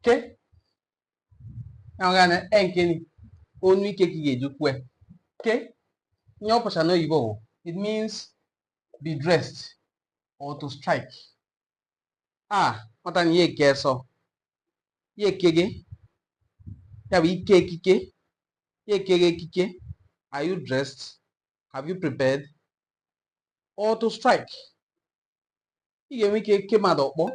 Ke ya na e nke ni onu ike ka ị ga-eji kwue ke. Ihe ọ pụtara n'oyibo bụ it means be dressed or to strike. A mata na ihe eke sọ ya ekege, ya bụ ike ekike, ya ekege ekike. Are you dressed? Have you prepared? Or to strike. Ị ga-enwe ike ke mmadụ ọkpọ.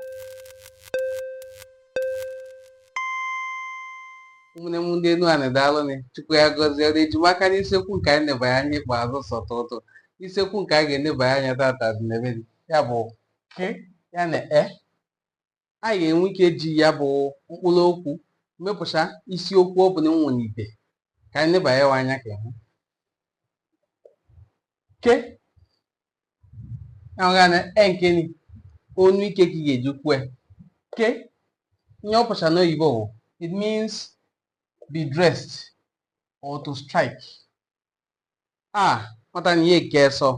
Ụmụnne m ndị Enuani, daalụnị. Chukwu ya gọzie ọrụ ejimaka n'isiokwu nke anyị nebanye anya ikpeazụ sọtụtụ. Isiokwu nke anyị ga-enebanye anya tata dị n'ebe ya bụ ke ya na e. Anyị ga-enwe ike ji ya bụ mkpụrụ okwu mepụta isiokwu ọ bụla nwe n'ibe ka anyị nebanye ya anya ka ịhụ. Ke ya na e nke ni onu ike ka ị ga-eji kwue ke. Ihe ọ pụtara n'oyibo bụ it means be dressed or to strike. A mata na ihe eke sọ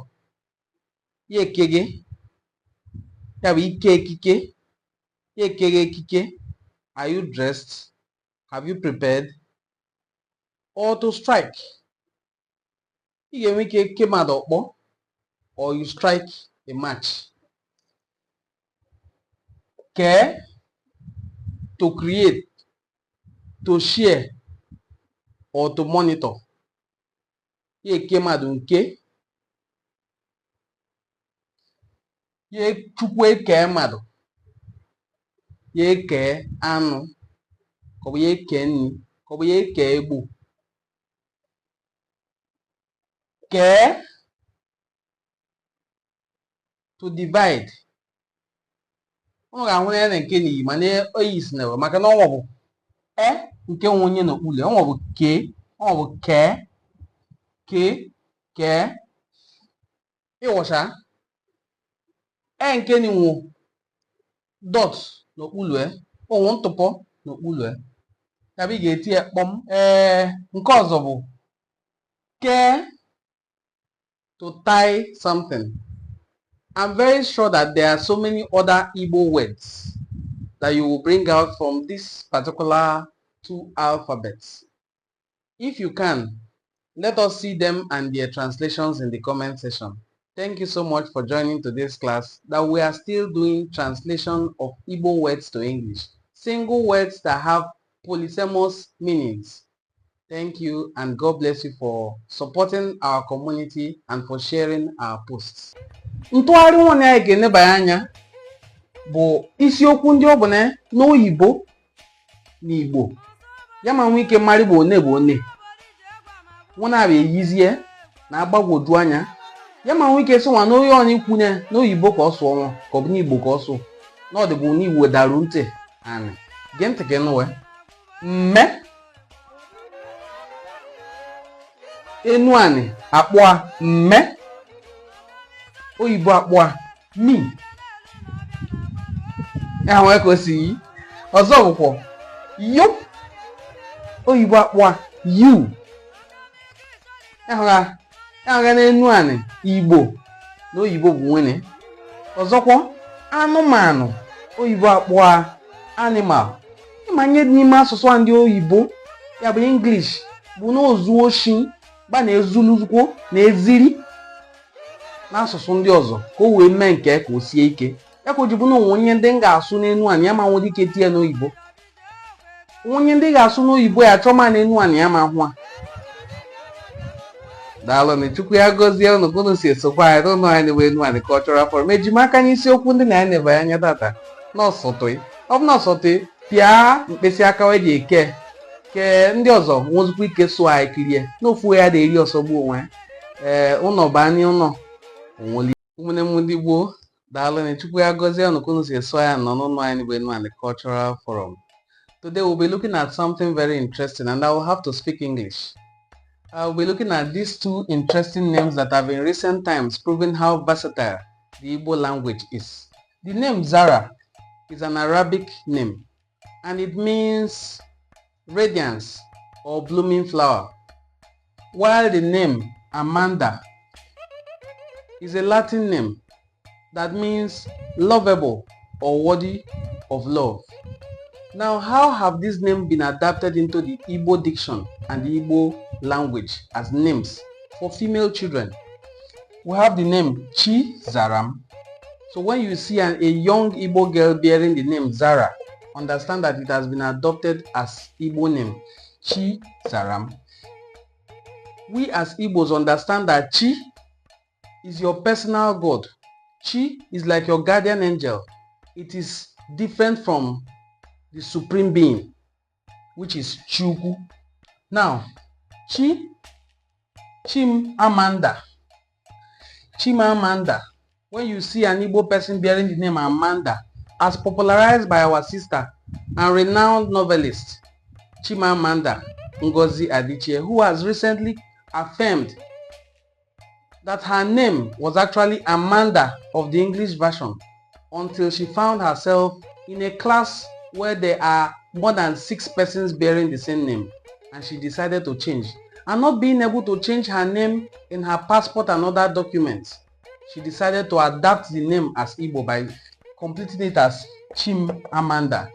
ya ekege, ya bụ ike ekike, ya ekege ekike. Are you dressed? Have you prepared? Or to strike. Ị ga-enwe ike ke mmadụ ọkpọ or you strike a match. Kee, to create, to share or to monitor. Ya eke mmadụ nke ya Chukwu eke mmadụ, ya eke anụ, ka ọ bụ ya eke nri, ka ọ bụ ya eke egbu. Kee, to divide. Ụnụ ga-ahụ na ya na nke n'iyi mana oyi si na maka na ọnwa bụ e nke nwe onye n'okpuru ọnwa bụ kee, ọnwa bụ kee, kee, kee. Ịghọcha e nke ni nwo dot n'okpuru e, onwe ntụpọ n'okpuru e, ya bụ ị ga-eti ya kpọm. Ee, nke ọzọ bụ kee, to tie something. I'm very sure that there are so many other Igbo words that you will bring out from this particular two alphabets. If you can, let us see them and their translations in the comment section. Thank you so much for joining today's class that we are still doing translation of Igbo words to English. Single words that have polysemous meanings. Thank you and God bless you for supporting our community and for sharing our posts. Ntụgharị nwa anyị ga-enebanye anya bụ isiokwu ndị ọ bụ na n'oyibo na Igbo ya ma nwee ike mara Igbo one bụ one nwụ na-abịa eyizie na agbagwoju anya ya ma nwee ike sị nwa n'onye ọnya ikwunye n'oyibo ka ọ sụọ nwa ka ọ bụ n'Igbo ka ọ sụọ na ọ dịbụ n'Igbo daru ntị anị. Gee ntị ka ịnụwe mme Enuani akpọa mme, oyibo akpọa me. Ya nwee ka o si yi. Ọzọ bụkwa you, oyibo akpọa you. Ya hụga na Enuani Igbo na oyibo bụ nwene. Ọzọkwa anụmanụ, oyibo akpọa animal. Ịma ihe dị n'ime asụsụ a ndị oyibo ya bụ English bụ na ozu oshi gba na ezulukwo na eziri n'asụsụ ndị ọzọ ka o wee mee nke ka o sie ike. Ya ka o ji bụ na onwe onye ndị m ga-asụ n'Enuani ya ma nwere ike tie n'oyibo, onye ndị ga-asụ n'oyibo ya chọọ ma n'Enuani ya ma hụ a. Daalụ, Chukwu ya gọzie unu ka unu si esokwa anyị n'ụlọ anyị bụ Enuani Cultural Forum. Ejimaka n'isiokwu ndị na anyị na-ebanye anya tata n'ọsọtụ. Ọ bụ n'ọsọtụ, pịa mkpịsị aka eji eke ke ndị ọzọ nwezikwa ike sụọ anyị kirie n'ofu ya na-eri ọsọ gbuo onwe ya. Ee, ụnọ baa n'ụlọ onweli. Ụmụnne m ndị gboo, daalụ, Chukwu ya gọzie unu ka unu si eso anyị nọ n'ụlọ anyị bụ Enuani Cultural Forum. Today we'll be looking at something very interesting and I will have to speak English. I will be looking at these two interesting names that have in recent times proven how versatile the Igbo language is. The name Zara is an Arabic name and it means radiance or blooming flower, while the name Amanda is a Latin name that means lovable or worthy of love. Now, how have these names been adapted into the Igbo diction and the Igbo language as names for female children? We have the name Chizaram. So when you see a young Igbo girl bearing the name Zara, understand that it has been adopted as Igbo name, Chizaram. We as Igbos understand that Chi is your personal God. Chi is like your guardian angel. It is different from the supreme being, which is Chukwu. Now, Chi, Chim Amanda. Chimamanda. When you see an Igbo person bearing the name Amanda, as popularized by our sister and renowned novelist Chimamanda Ngozi Adichie, who has recently affirmed that her name was actually Amanda of the English version until she found herself in a class where there are more than six persons bearing the same name, and she decided to change. And not being able to change her name in her passport and other documents, she decided to adapt the name as Igbo by completing it as Chim Amanda.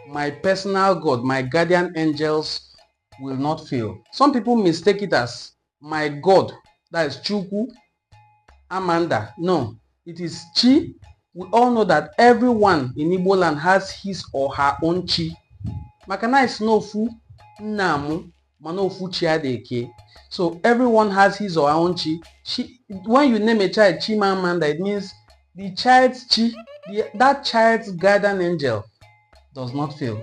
My personal God, my guardian angels will not fail. Some people mistake it as my God, that is Chukwu Amanda. No, it is Chi. We all know that everyone in Igbo land has his or her own Chi. Maka na isi n'ofu nna amụ mana ofu chi adịghị eke. So everyone has his or her own chi. Chi, when you name a child Chimamanda, it means the child's chi, that child's guardian angel does not fail.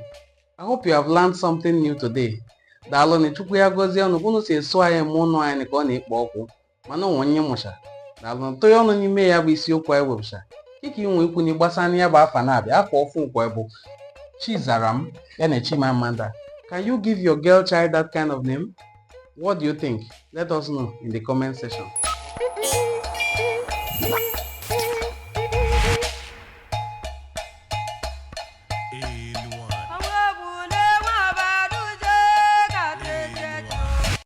I hope you have learned something new today. Daalụ na Chukwu ya gọzie unu unu si eso anyị mụ ụnụ anyị ka ọ na-ekpo ọkụ mana onwe onye mụcha. Daalụ tụnye ọnụ n'ime ya bụ isiokwu anyị wepụcha dịka inwe ikwu na gbasara ya bụ afa na-abịa afọ ọfụ nkwa bụ Chizaram ya na Chimamanda. Can you give your girl child that kind of name? What do you think? Let us know in the comment section.